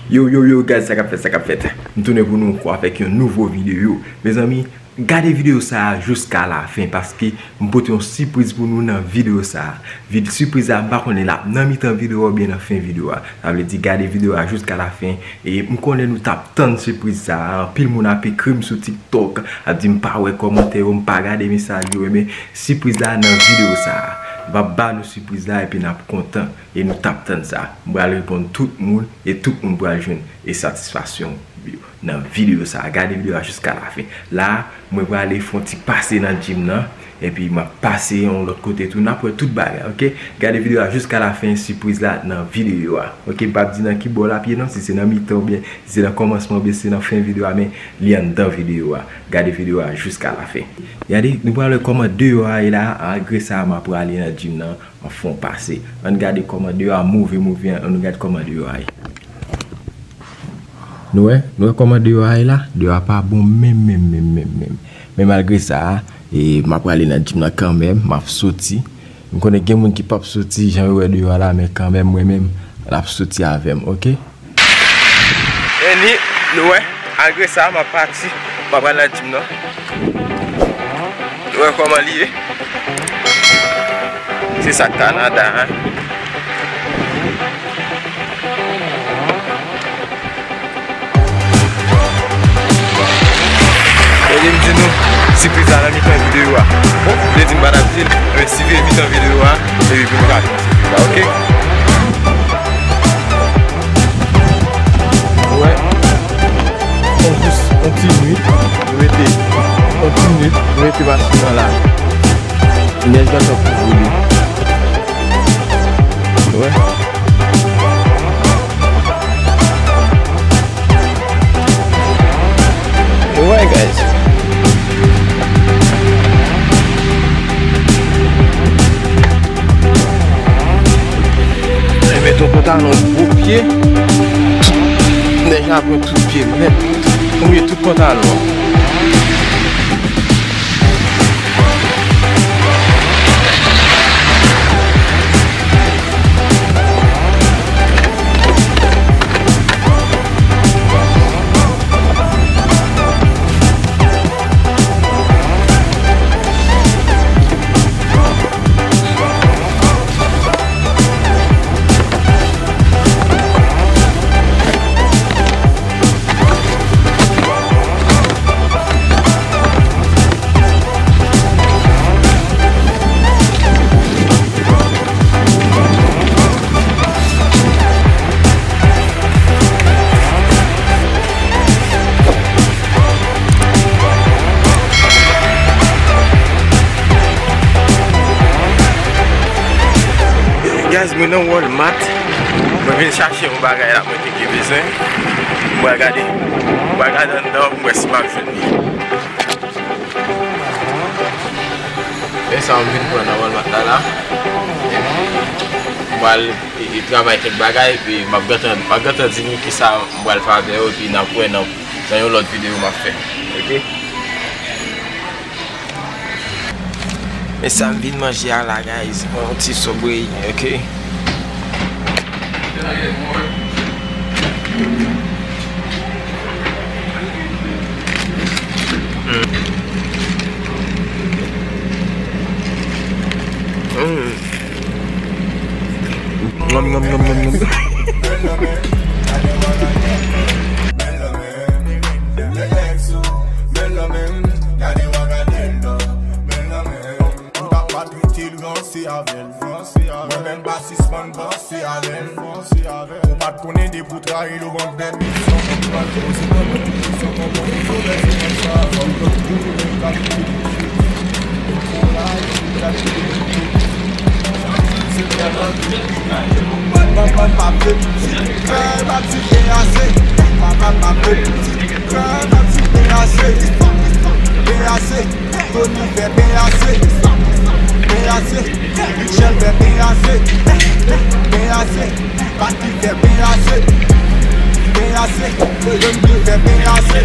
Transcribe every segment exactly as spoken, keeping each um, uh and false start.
Yo, yo, yo, guys, sa k ap fèt, sa k ap fèt? M tounen pou nou ankò avèk yon nouvo videyo. Mezanmi, gade videyo sa a jiska lafen, paske m pote yon sipriz pou nou nan videyo sa a. Vid-, sipriz la, m pa konnen l ap nan mitan videyo a oubyen nan fen videyo a. Sa vle di, gade videyo a jiska lafen. E m konnen nou t ap tann sipriz sa a. Anpil moun ap ekri m sou TikTok, ap di m pa wè kòmantè yo, m pa gade mesaj yo. Ebyen, sipriz la nan videyo sa a. M ap ba nou sipriz la epi n ap kontan. E nou t ap tann sa. M pral reponn tout moun e tout moun pral jwenn e satisfaksyon yo nan videyo sa a. Gade videyo a jiska lafen. La, mwen prale fè yon ti pase nan gym nan. Epi m ap pase yon lòt kote tou. N ap wè tout bagay, oke? Gade videyo a jiska lafen, sipriz la nan videyo a. Oke, m p ap di nan ki bò l ap ye non, si se nan mitan oubyen si se nan kòmansman oubyen si se nan fen videyo a, men li anndan videyo a. Gade videyo a jiska lafen. Gade, nou pral wè kòman deyò a ye la, malgre sa m ap prale nan gym nan. Anfen pase. Ann gade kòman deyò a move, move, ann gade kòman deyò a ye. Nou wè, nou wè kòman deyò a ye la? Deyò a pa bon menm, menm, menm, menm, menm. Men malgre sa, e, m ap prale nan gym nan kanmenm, m ap soti. M konnen gen moun ki p ap soti, jan yo wè deyò a la, men kanmenm, mwen menm, l ap soti avè m, oke? Anyway, nou wè, malgre sa, m ap pati, m ap al nan gym nan. Nou wè kòman li ye? Se sa k Kanada, en. Vle di m di nou, sipriz la nan mitan videyo a. Bon, vle di m pa t ap di l, men si vye mitan videyo a, epi pou nou ka jwenn sipriz la, oke? Wè. On jis, on ti nwit, nou mete, on ti nwit, nou mete machin nan la. Nèj la t ap kouvri li. Wè. Wè, guys. Mwen met yon pantalon gwo pye. Nèj la pran tout pye m nèt. Mouye tout pantalon. Guys, mwen nan Walmart. Mwen vin chache yon bagay la mwen te gen bezwen. Mwen gade, mwen gade anndan, mwen si m ap jwenn li. E sa m vin pran nan Walmart la la. Epi, m pral, e, e, travay kèk bagay, epi m ap gentan, m ap gentan di nou kisa m pral fè avè yo, epi n ap wè nan, nan yon lòt videyo m ap fè. Oke? Men sa m vin manje a la, guys. Yon ti Subway, oke? Mm. Nom, nom, nom, nom, nom. M pa pa twite l, ranse avè l. Mwen menm pa sispann panse avè l. Ou pa t konnen depi w trayi l, ou konn pèmisyon. Ou se konn pèmisyon, konn pèmisyon, pèmisyon sa. Fòk lòt kou, ou menm ka kite l. Ou la, ou ka kite l. Se tèlman. Manman pa vle pitit, kè pa ti byen ase. Papa pa vle pitit, kè pa ti byen ase. Byen ase. Tony fè byen ase, byen ase. Michel fè byen ase, byen ase. Papi fè byen ase, byen ase. Yondi fè byen ase.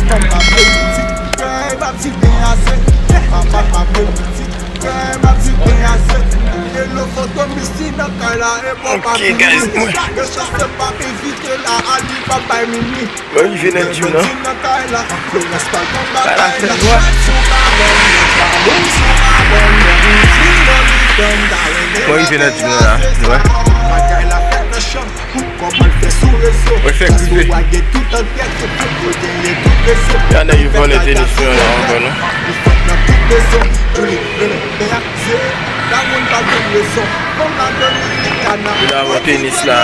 Fanm pa vle pitit, kè pa ti byen ase. Papa pa vle pitit, kè pa ti byen ase. Ok, guys, mwen, mwen rive nan gym nan. Bagay la fè nwa. Mwen rive nan gym nan la, nou wè. Mwen fèk rive. Gade yo vòlè tenis mwen la ankò non. Yo nan tenis la.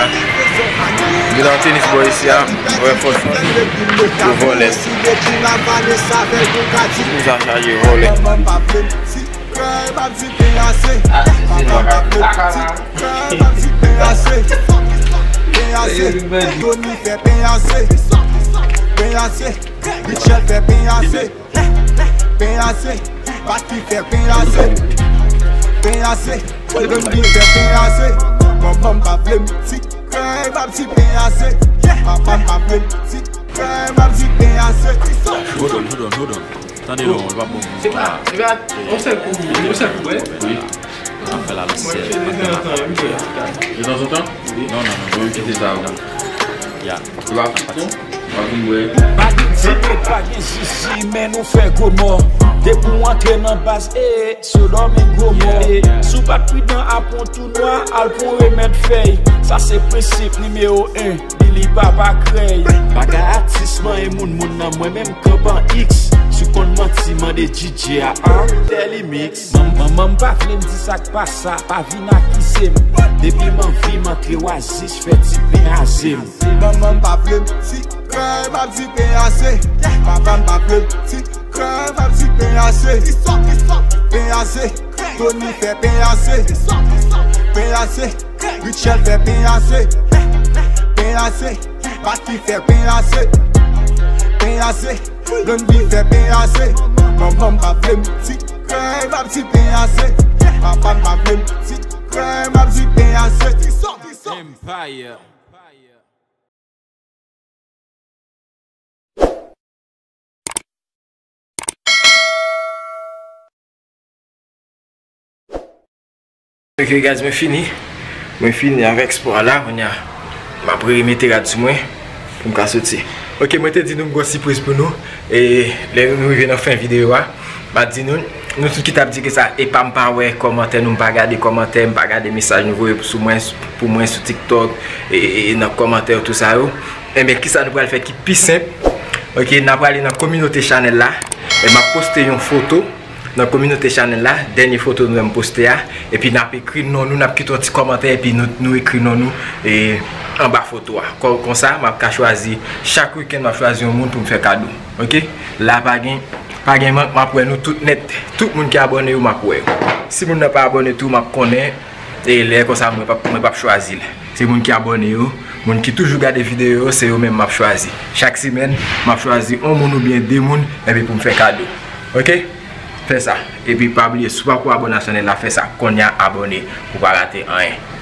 Yo nan tenis bò isi a. Wè fòs yo vòlè. Pou sa chaje vòlè. Richel fè pase. Pase. Pase. Grandy fè pase. Manman m pa vle m ti krèy, m ap di pase. Papa m pa vle m ti krèy, m ap di pase. Hold on, hold on, hold on. Tande non, l pa bon. Se pa, se pa, yon sèl kou, yon sèl kou, wè. Wi. N ap fè l a lòt sèl. Detanzantan? Non, non, non. Mwen kite sa, wi. Ya. Ou la fouton? W ap vin bwè. Pa gen tip, pa gen zizi, men nou fè gwo mò. Depi w antre nan baz, e, Sodòm e Gomò. E, si w pa t pridan, aprann tou nwa, al pran remèd fèy. Sa se prensip nimewo en, Billy Papa Krèy. Bagay atis, manyen moun, moun nan mwen menm kanpan X. Si w konn manti, mande D J a, a, Telly Mix. Manman m pa vle m di sa k pa sa, pa vin akize m. Depi m anvi, m antre Oasis, fè ti pen aze m. Manman m pa vle m ti krèy, m ap di pase. Papa m pa vle m ti krèy, m ap di pase. Pase. Tony fè pase. Pase. Richel fè pase. Pase. Patrick fè pase. Pase. Blondie fè pase. Manman m pa vle m ti krèy, m ap di pase. Papa m pa vle m ti krèy, m ap di pase. Empire. Ok, guys, mwen fini. Mwen fini avèk spò a la. Kounye a, m ap remete rad sou mwen pou m ka soti. Ok, mwen te di nou m gen yon sipriz pou nou. E lè nou rive nan fen videyo a, m a di nou, nou tout ki t ap di ke sa, e pa m pa wè kòmantè nou, m pa gade kòmantè, m pa gade mesaj nou voye sou mwen, pou mwen sou TikTok, e, e, e nan kòmantè, tout sa yo. Enben, kisa nou pral fè ki pi senp? Ok, n a prale nan kominote chanèl la, e m ap poste yon foto nan kominote chanèl la, dènye foto nou wè m poste a, epi n ap ekri non nou, n ap kite yon ti kòmantè, epi nou, nou ekri non nou, e, anba foto a. Kon, konsa, m ap ka chwazi, chak wikenn, m ap chwazi yon moun pou m fè kado. Ok? La, pa gen, pa gen mank, m ap wè nou tout nèt. Tout moun ki abòne yo, m ap wè yo. Si moun nan pa abòne tou, m ap konnen. E lè konsa, mwen p ap, mwen p ap chwazi l. Se moun ki abòne yo, moun ki toujou gade videyo yo, se yo menm m ap chwazi. Chak semèn, m ap chwazi yon moun oubyen de moun, epi pou m fè kado. Ok? Fè sa. Epi pa bliye, si w poko abòne a chanèl la, fè sa. Kounye a abòne pou w pa rate anyen.